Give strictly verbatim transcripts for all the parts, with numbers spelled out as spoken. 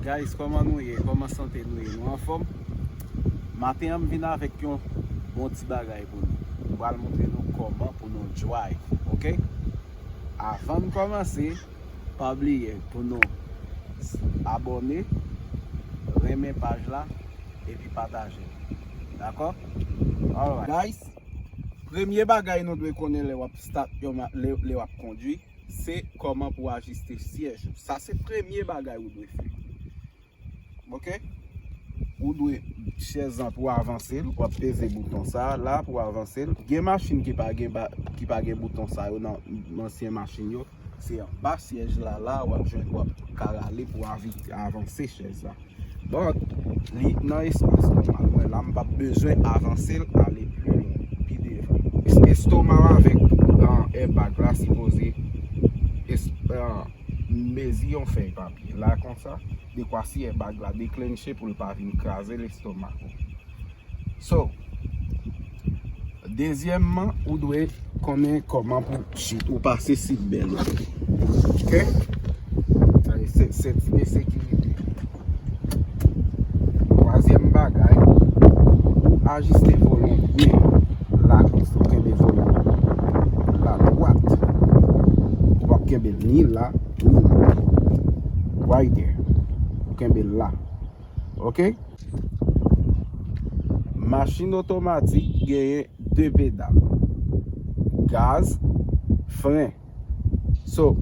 Guys, kòman nou ye? Kòman sante nou ye? Nou anfòm? Maten an, m vin avèk yon bon ti bagay pou nou. M pral montre nou kòman pou nou drive, oke? Avan n kòmanse, pa bliye pou nou abòne, renmen paj la, epi pataje. Dakò? Alright. Guys, premye bagay nou dwe konnen lè w ap start yon ma-, lè, lè w ap kondwi, se kòman pou ajiste syèj ou. Sa se premye bagay ou dwe fè. Oke? Ou dwe chèz lan pou avanse l, w ap peze bouton sa a la pou avanse l. Gen machin ki pa gen ba, ki pa gen bouton sa yo nan, nan ansyen machin yo. Se anba syèj la, la, w ap jwenn, w ap ka rale pou avi-, avanse chèz la. But, li nan espas nòmal. Mwen la, m p ap bezwen avanse l ale pi lwen, pi devan. Es-, estoma w avèk, ah, airbag la sipoze es-, ah, mezi yon fèy papye. La, konsa, dekwa si airbag la deklenche pou l pa vin kraze lestomak ou. So, dezyèmman, ou dwe konnen kòman pou chit ou pase seat belt ou. Oke? Sa se senti de sekirite. Twazyèm bagay, ou ajiste volan byen. La, ou kenbe volan la dwat. Ou p ap kenbe l ni la, ni la. Right there. Ou kenbe l la. Oke? Machin otomatik genyen de pedal. Gaz, fren. So,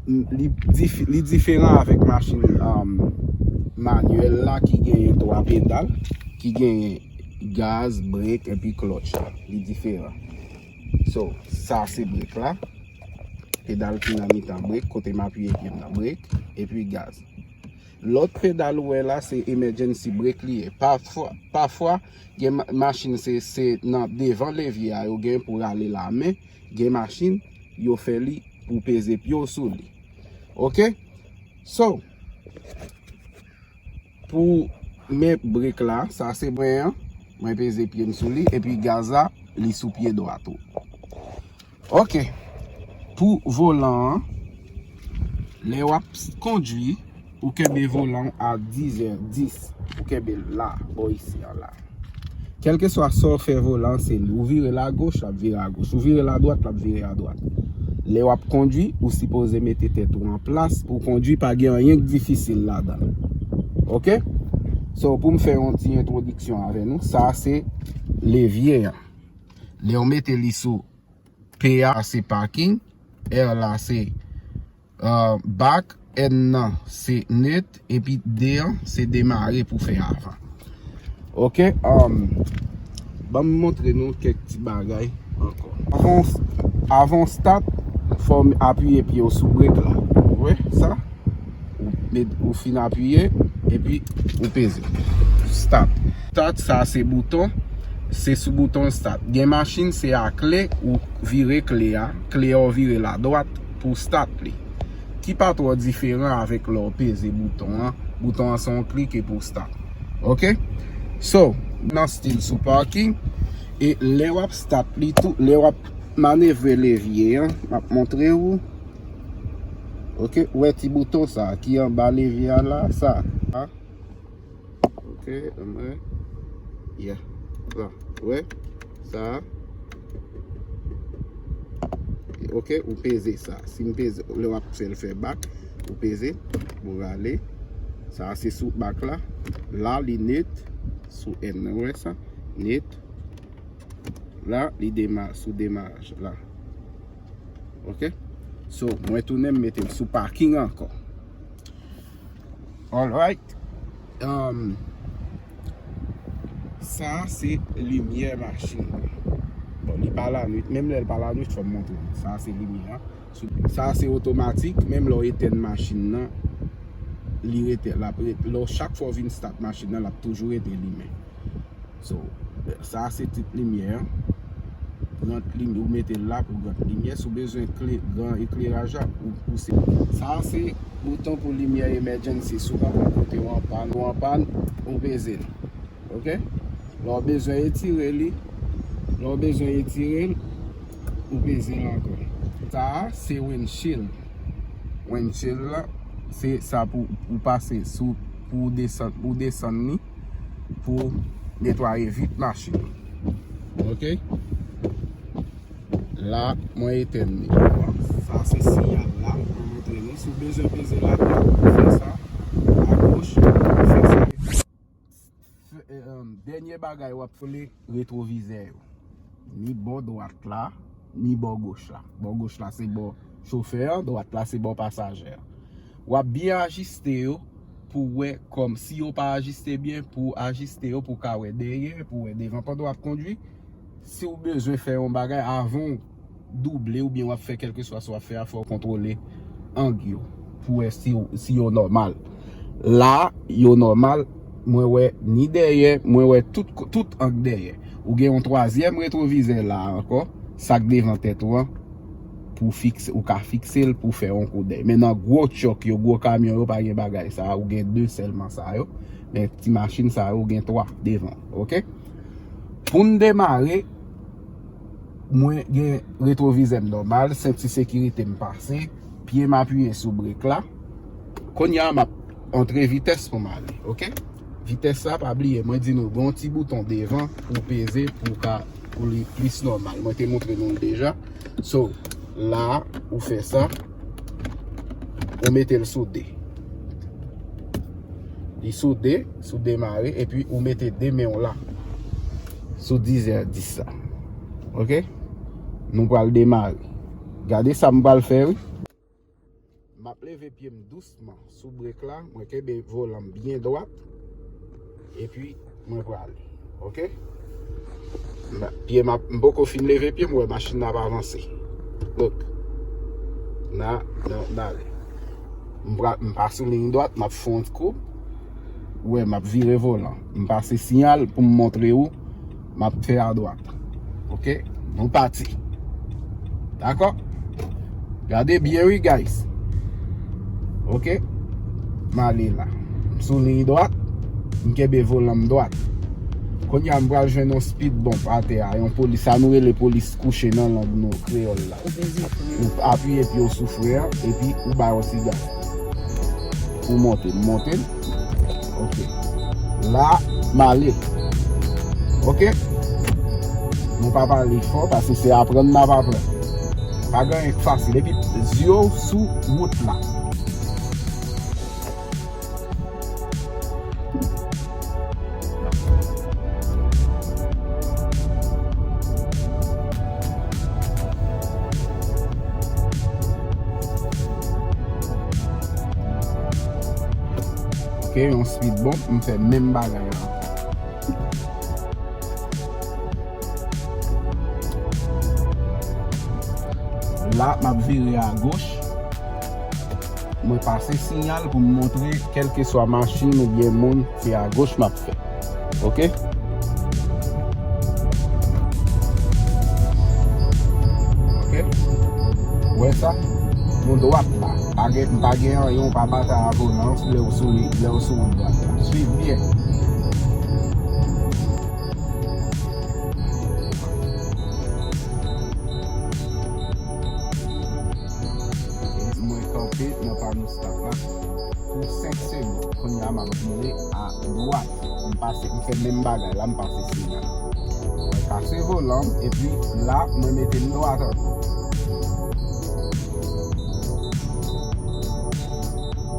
m, li difi-, li diferan avèk machin, um, manyèl la ki genyen twa pedal, ki genyen gaz, brek, epi clutch la. Li diferan. So, sa se brek la. Pedal ki nan mitan brek, kote m apiye pye m nan brek, epi gaz. Lòt pedal ou wè la, se emergency brake li ye. Pafwa, pafwa, gen ma-, machin se, se nan devan levye a yo gen pou rale la, men gen machin, yo fè li pou peze pye w sou li. Oke? So, pou men brek la, sa se mwen an, mwen peze pye m sou li, epi gaz la, li sou pye dwat ou. Oke. Pou volan an, lè w ap s-, kondwi, ou kenbe volan an a dizè dis, ou kenbe l la, bò isi an la. Kèlkeswa sa w fè volan an, se li. Ou vire l agoch, l ap vire agoch. Ou vire l adwat, l ap vire adwat. Lè w ap kondwi, ou sipoze mete tèt ou an plas pou w kondwi, pa gen anyen k difisil ladan l. Oke? So, pou m fè yon ti entwodiksyon avè nou, sa se levye an. Lè w mete li sou P a se parking, R la se, uh, back, N nan se net, epi D an se demare pou fè avan. Oke, um, ban m montre nou kèk ti bagay ankò. Avan, avan w start, fò w apiye pye w sou brek la. Ou wè sa? Ou met, ou fin apiye, epi ou peze. Start. Start, sa se bouton. Se sou bouton start. Gen machin, se a kle, ou vire kle a. Kle a, ou vire l adwat pou start li. Ki pa twò diferan avèk lè w peze bouton an. Bouton an se yon klike pou start. Oke? So, nan still sou parking. E lè w ap start li tou, lè w ap manevre levye an, m ap montre ou. Oke, ou wè ti bouton sa ki anba levye a la, sa. Ha? Oke, anmwey. Yeah. La, ou wè? Sa. Oke, ou peze sa. Si m peze, lè w ap fè l fè back, ou peze, ou rale. Sa se sou back la. La, li net. Sou N nan, ou wè sa? Net. La, li dema-, sou demaraj la. Oke? So, mwen tounen m mete l sou parking ankò. Alright. Um, sa se limyè machin nan. Bon, li pa lanwit. Menm lè l pa lanwit, fò m montre nou. Sa se limyè an. Sou, sa se otomatik. Menm lè w etèn machin nan, li rete, l ap ret-, lè w, chak fwa w vin start machin nan, l ap toujou rete limen. So, sa se tit limyè an. Grand limyè, ou mete l la pou grand limyè. Si w bezwen kle-, gran ekleraj la, ou pouse. Sa se bouton pou limyè emergency. Si w pa konn kote w an pàn, ou an pàn, ou peze l. Oke? Lè w bezwen etire li, lè w bezwen etire l, ou peze l ankò. Sa a se windshield. Windshield la, Se sa pou ou pase sou, pou ou desann, pou ou desann li, pou netwaye vit machin. Ok? La, mwen etèn li. Sa se siyal la, mwen montre nou. Si w bezwen peze la, ou fè sa. Agoch, ou fè sa. F-, eh, um, dènye bagay w ap fole retwovizè yo. Ni bò dwat la, ni bò goch la. Bò goch la se bò chofè an, dwat la se bò pasajè an. W ap byen ajiste yo pou wè kòm si yo pa ajiste byen, pou ajiste yo pou ka wè dèyè, pou wè devan pandan w ap kondwi. Si w bezwen fè yon bagay avan w double oubyen w ap fè kèlkeswa sa w ap fè a, fò w kontwole ang yo pou wè si, si yo nòmal. La, yo nòmal, mwen wè ni dèyè, mwen wè tout, tout ang dèyè. Ou gen yon twazyèm retwovizè la ankò, sa k devan tèt ou an, pou fikse, ou ka fikse l pou fè yon koudèy. Men nan gwo tchòk yo, gwo kamyon yo, pa gen bagay sa a, ou gen de sèlman sa yo. Men ti machin sa yo, ou gen twa devan, ok? Pou n demare, mwen gen retwovizè m nòmal, senti sekirite m pase, pye m apiye sou brek la. Kounye a, m ap antre vitès pou m ale, ok? Vitès la, pa bliye, mwen di nou, gen yon ti bouton devan pou w peze, pou w ka, pou li plis nòmal. Mwen te montre nou l deja. So, la, ou fè sa, ou mete l sou de. Li sou de, sou demare, epi ou mete de men w la. Sou dizè dis la. Ok? Nou pral demare. Gade sa m pral fè, wi. M ap leve pye m dousman sou brek la, mwen kenbe volan m byen dwat, epi mwen prale. Ok? M, pye m ap, m poko fin leve pye m, wè machin nan ap avanse. Look. Nan, nan, nan ale. M pra-, m pa sou liy dwat, m ap fè yon ti kou. Ou wè, m ap vire volan. M pase siyal pou m montre ou m ap fè adwat. Ok? Nou pati. Dakò? Gade byen wi, guys. Ok? M ale la. M sou liy dwat. M kenbe volan m dwat. Kounye a, m pral jwenn yon speed bump atè a. Yon polis, sa nou rele polis kouche nan lang nou, kreyòl la. Ou apiye pye w sou fren an, epi ou ba yon ti gaz. Ou monte, m monte. Ok. La, m ale. Ok? Nou pa pale fò, paske se aprann n ap aprann. Pa gen anyen k fasil. Epi, zye w sou wout la. Ok, yon speed bump, m fè menm bagay la. La, m ap vire agoch. Mwen pase siyal pou m montre kèlkeswa machin oubyen moun, se agoch m ap fè. Ok? Ok? Ou wè sa? Nou dwat la. Pa gen, pa gen anyen, ou pa batay ak volan lè ou sou, lè ou sou wout dwat la. Swiv byen. Mwen kanpe nan pano stop la pou senk segonn. Kounye a, m ap vire a dwat. M pase, m fè menm bagay la, m pase siyal. Mwen kase volan m, epi la, mwen mete m dwat ankò.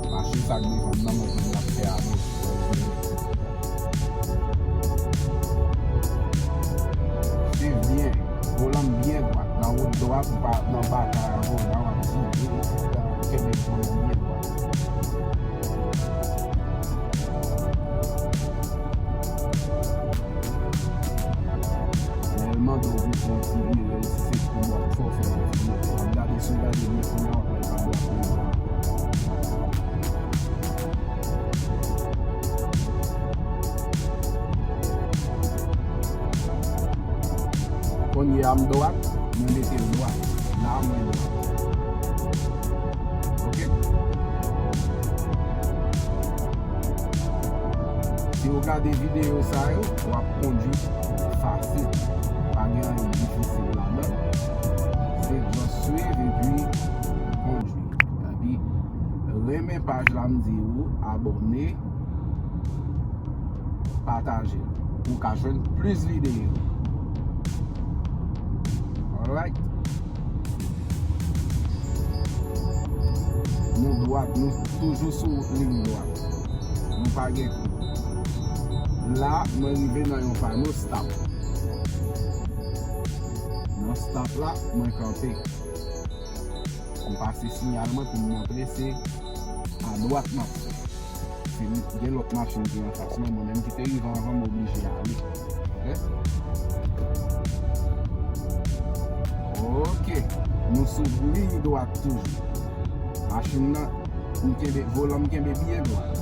Machin sa k devan m nan, mwen jwenn l ap fè agoch. Swiv byen. Volan m byen dwat. Nan wout dwat, ou pa nan batay ak volan, w ap vire, etsetera. Kenbe volan m byen dwat. Lè l mande w pou fè yon ti vire, si se kou dwat, fò w fè yon ti vire. W ap gade, si w gade byen, kounye a w ap wè l pa dwat menm. Kounye a m dwat, mwen mete l dwat. La mwen dwat. Ok? Si w gade videyo sa yo, w ap kondwi fasil. Pa gen anyen difisil ladan l. Se just swiv epi kondwi. Epi, ren Paj la, m di ou abòne, pataje pou w ka jwenn plis videyo. Alright. Nou dwat, nou toujou sou liy dwat. Nou pa gen kou. La, mwen rive nan yon pano stop. Nan stop la, mwen kanpe. M pase siyal mwen pou m montre se adwat m ap fè. Se gen lòt machin ki anfas mwen, mwen menm ki te rive anvan m oblije ale. Ok. Ok, nou sou liy dwat toujou. Machin nan, m kenbe, volan m kenbe byen dwat.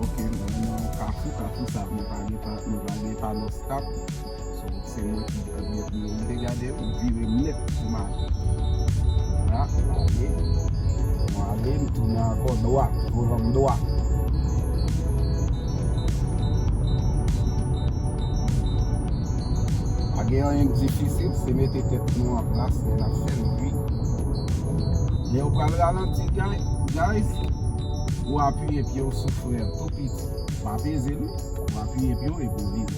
Ok, mwen nan kafou, kafou sa, mwen pa gen pa, mwen pa gen pano stop. So, se mwen ki, ki, ki, ki te gade, m vire nèt pou m ale. La, m ale. M ale, m tounen ankò dwat, volan m dwat. Pa gen anyen k difisil, se mete tèt nou an plas, lè n ap fè l, wi. Lè w pral ralanti, guy-, guys, ou apiye pye w sou fren an tou piti. Pa peze l, ou apiye pye w epi w vire.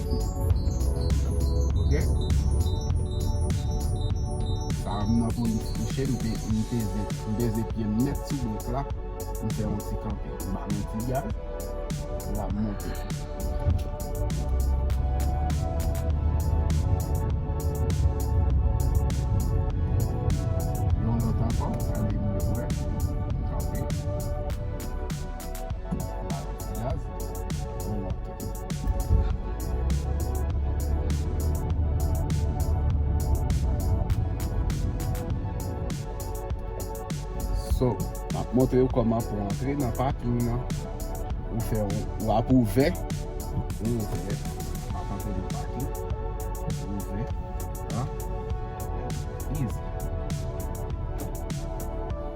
Ok? Sa a m nan polis touche, m pe-, m peze, m peze pye m nèt sou brek la, m fè yon ti kanpe, m ba l yon ti gaz, l ap monte. Yon lòt ankò, gade m byen prè, m kanpe. Gaz, remonte. So, m ap montre w kòman pou antre nan pakin nan. Ou fè yon, w ap ouvè. Ou ouvè. M ap antre nan pakin. Ou ouvè. An. Easy.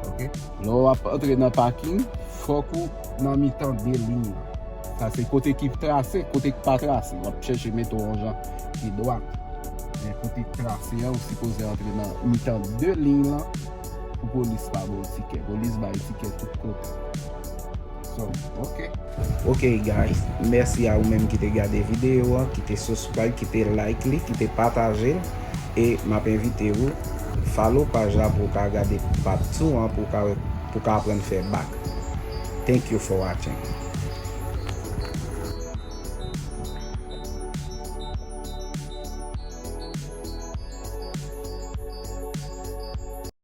Ok. Lè w ap antre nan pakin, fòk ou nan mitan de liy lan. Sa se kote ki trase, kote ki pa trase. W ap chèche mete w yon jan ki dwat. Men kote ki trase an, ou sipoze antre nan mitan de liy lan pou polis pa ba w tikè. Polis bay tikè tout kote. So, ok. Ok, guys, mèsi a ou menm ki te gade videyo an, ki te subscribe, ki te like li, ki te pataje l. E m ap envite ou follow paj la pou w ka gade part two an, pou w ka, pou w ka aprann fè bak. Thank you for watching.